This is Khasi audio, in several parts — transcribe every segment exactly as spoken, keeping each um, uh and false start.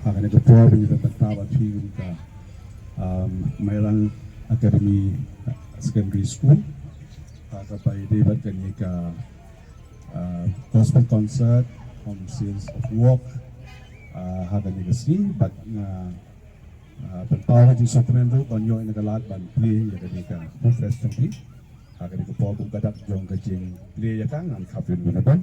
Ha kane ka por ba ngi dang bynta bad phi kum ka, um, Mairang Academy Secondary School. Ha kaba ïadei bad kane ka, uh, gospel concert, Home Sales of Wok, uh, ha kane ka sngi bad nga, uh, pynpaw ka jingsngewkmen ruh ban ïoh ïa ka lad ban plie ïa kane ka Food Fest jong phi. Ha kane ka por kum ka dak jong ka jingplie ïa ka ngan khap ïa u na ban.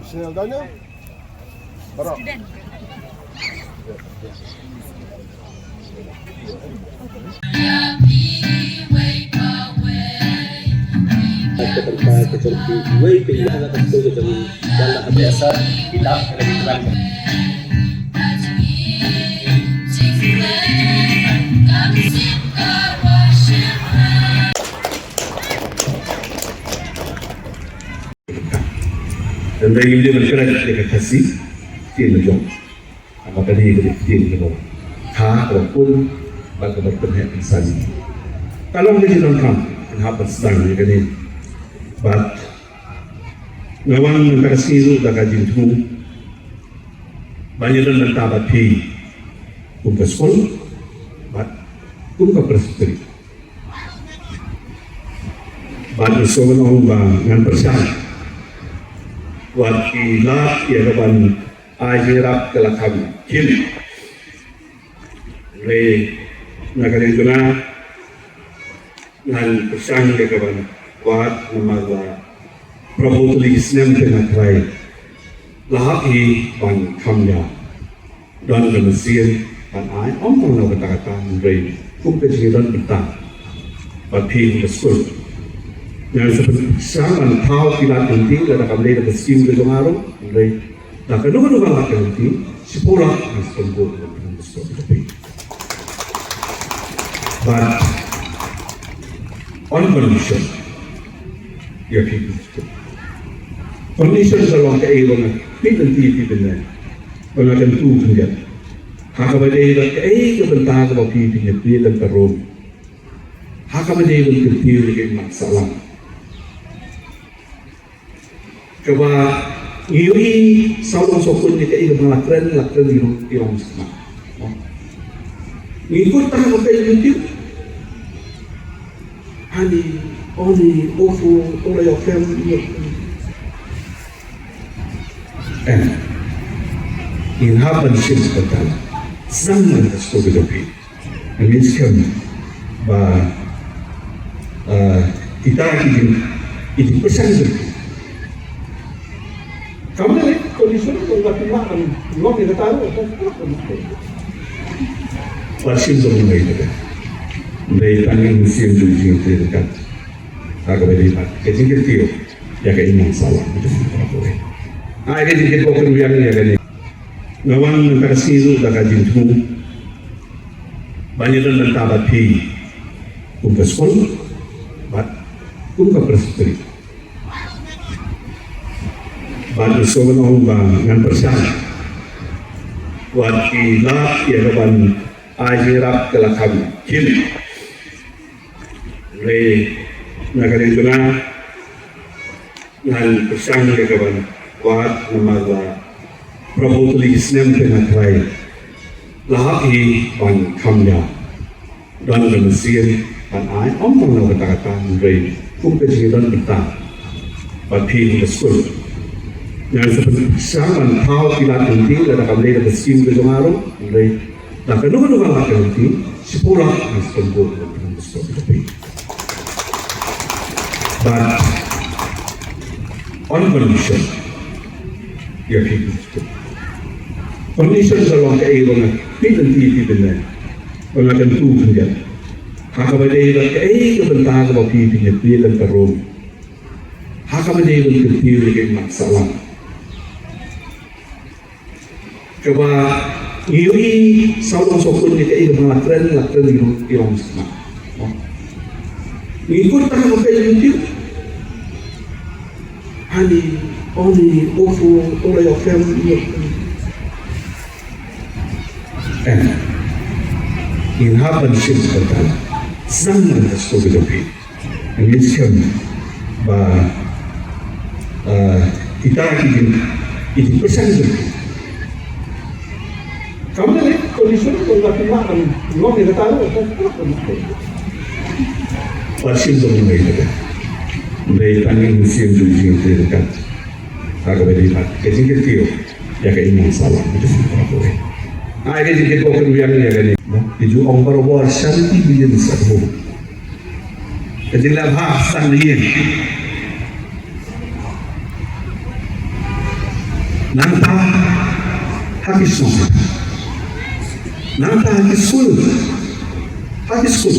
Sini Aldana. Barak. Hynrei ngim dei ban kren ïa ka Khasi, ktien la jong. Haba ka dei ka dei ktien kaba kha, kaba pun bad kaba pynheh pynsan. Ka long ka jingdonkam ban hap ban sdang ïa kane. Bad nga wan mynta ka sngi ruh da ka jingthmu ban ïadon bynta bad phi kum ka skul bad kum ka presbytery. Bad nga sngewbha ban ong ba ngan pyrshang wat ki lad ïa ka ban ai jingïarap ka la kham khim. Hynrei na ka liang jong nga ngan pyrshang ïa ka ban wad namar ba Prabhu tylli ki snem te nga trai la hap hi ban kham ïa. Don ka mynsiem ban ai, ym tang na kata kata, hynrei kum ka jingdon bynta bad phi kum ka skul. Ngan sa pynshang ban thaw ki lad lynti, lada kam dei da ka skim ka jong nga ruh, hynrei da kano kano ka lad ka lynti, shiphew lad ngan sa pynbud ban pynbud ka skul ka jong phi. Bad on condition, ïa phi kum ka skul. Condition ka long kaei ba nga pynbud lynti phi bynne. Ba nga kyntu khyndiat. Ha kaba dei bad kaei ka bynta kaba phi phi ïa phi lem ka rum. Ha kaba dei ban kyntiew ïa ka imlang sahlang. Kaba ngi ïohi saw long saw khun ïa kaei kaba nga la kren, la kren ïa long, ïa long sahlang. Ngi kut tang ha ka YouTube. Ani, oni, ofu, ola ïa kem, ïa kem. Em. Ngin hap ban shim bynta. Sdang ban ka sngewthuh jong phi. Ngin skhem ba, ah, kita ki jing, ki jingpyrshang jong phi. Kam dei condition ko la pynlong, kan long ïa kata ruh, kan long. Wat shim jong ngi ïa kata. Dei tang ïa mynsiem jong jingïatreilang. Ha kaba dei pat ka jingkyntiew ïa ka imlang sahlang. Ai ka jingkynmaw kynmaw ïa kane. Nga wan mynta ka sngi ruh da ka jingthmu ban ïadon bynta bad phi kum ka skul bad kum ka presbytery. Bad nga sngewbha ban ong ba ngan pyrshang wat ki lad ïa ka ban ai jingïarap ka la kham khim. Hynrei na ka liang jong nga ngan pyrshang ïa ka ban wad namar ba Prabhu tylli ki snem te nga trai la hap hi ban kham ïa. Don ka mynsiem ban ai, ym tang na kata kata, hynrei kum ka jingdon bynta bad phi kum ka skul. Ngan sa pyrshang ban thaw ki lad lynti lada kam dei da ka skim ka jong nga ruh, hynrei da kano kano ka lad ka lynti, shiphew lad ngan sa pynbud ïa ka skul ka jong phi. But on condition, ïa phi kum ka skul. Condition ka long kaei ba nga pynlynti ïa phi bynne. Ba nga kyntu khyndiat. Ha kaba dei bad kaei ka bynta kaba phi phi ïa phi lem ka rum. Ha kaba dei ban kyntiew ïa ka imlang sahlang. Kaba ngi ïohi saw long saw khun ïa kaei kaba la kren, la kren ïa long, ïa long sahlang. Ngi kut tang ha ka YouTube. Ani, Oni uku ula yokem. Em. Ngin hap ban shim bynta. Sang bynta sku bynta pi. Ngin skhem ba, eh, kita ki jin, ki jin pyrshang jin. Kam ne ko ni sun ko la ki ma kan ngom ni kata ro ko ko. Ba shim dong ni mai kata. Dei tang ngin shim jin jin kata. Ka kaba dei pat ka jingkyrkieh ïa ka Imlang Sahlang. Ai ka jingkyrkieh ka ruh ïa kane. Ki ju ong barabor shanti begins at home. Ka jingleh bha sdang na ïing. Nangta ha ki shnong. Nangta ha ki skul. Ha ki skul.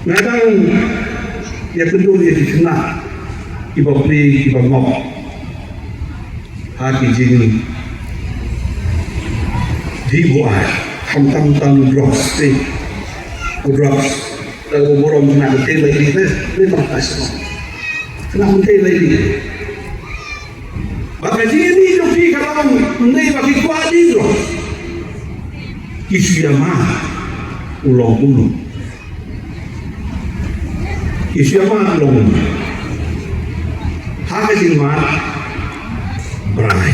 Nga dang ïakynduh ïa ki khynnah kiba plie kiba ngop ha ki jingdih buaid, khamtam tang drugs te. U drugs da u burom khynnah te lai dih te. Te ba ka shnong khynnah te lai dih. Ba ka jingdih jong ki ka long ym dei ba ki kwah dih drugs. Ki shu ïamad u long kumno. Ki shu ïamad u long kumno. Ha ka jingmad brai.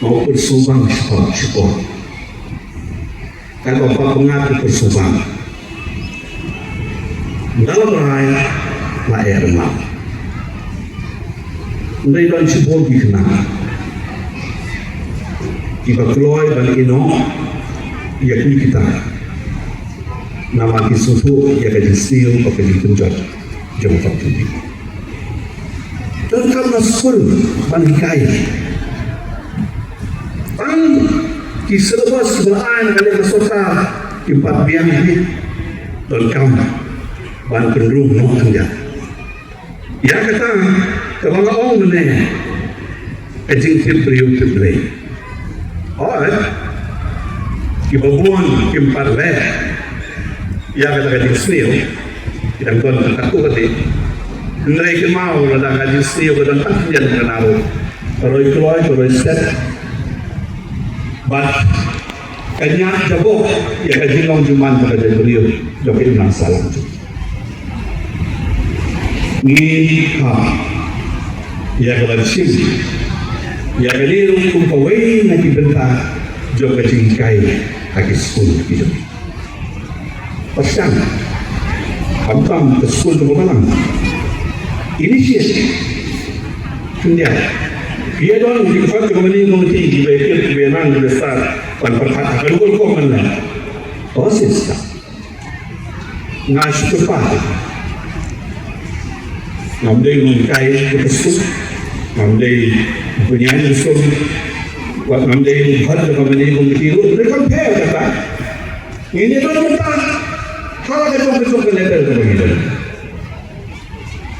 Nga u pyrshang shaphang shaphang. Kaba bapngat u pyrshang. Nga la brai la er ma. Ndai don shibun ki khynnah kiba kloi ban ïehnoh ïa kine kita. Namar ki sngewthuh ïa ka jingsniew bad ka jingpynjot jong ka pynthei. Donkam na skul ban hikai. Tang ki syllabus kiba la ai na ka liang ka sorkar kim pat biang hi. Donkam ban pynrung noh khyndiat. Ïa kata kaba nga ong mynne, ka jingtip briew tip Blei. Hooid, kiba bun kim pat leh ïa kata ka jingsniew. Ki dang don katto katne. Hynrei kynmaw lada ka jingsniew ka don tang khyndiat ka na ruh, ka roi kloi, ka roi stet. Bad ka ñiah jaboh ïa ka jinglong jingman jong ka jaitbynriew jong ka Imlang Sahlang jong ngi. Ngi hap ïa ka ban shim ïa kane ruh kum kawei na ki bynta jong ka jinghikai ha ki skul ki jong ngi. Pyrshang. Khamtam ka skul jong ka balang. Initiate. Khyndiat. Ki ïa don ki khot ka mani committee kiba ïa kit kiba ïa nang kiba ïa stad ban pyrkhat ha ka rukom man la. To shisha. Nga shu kyrpad. Ngam dei u nonghikai ka skul. Ngam dei u pynïaid ka skul. Wat ngam dei u khot ka mani committee ruh. Dei kam pher kata. Ngin ïa don mynta ha la ka jong ka jong ka level kaba ngi don.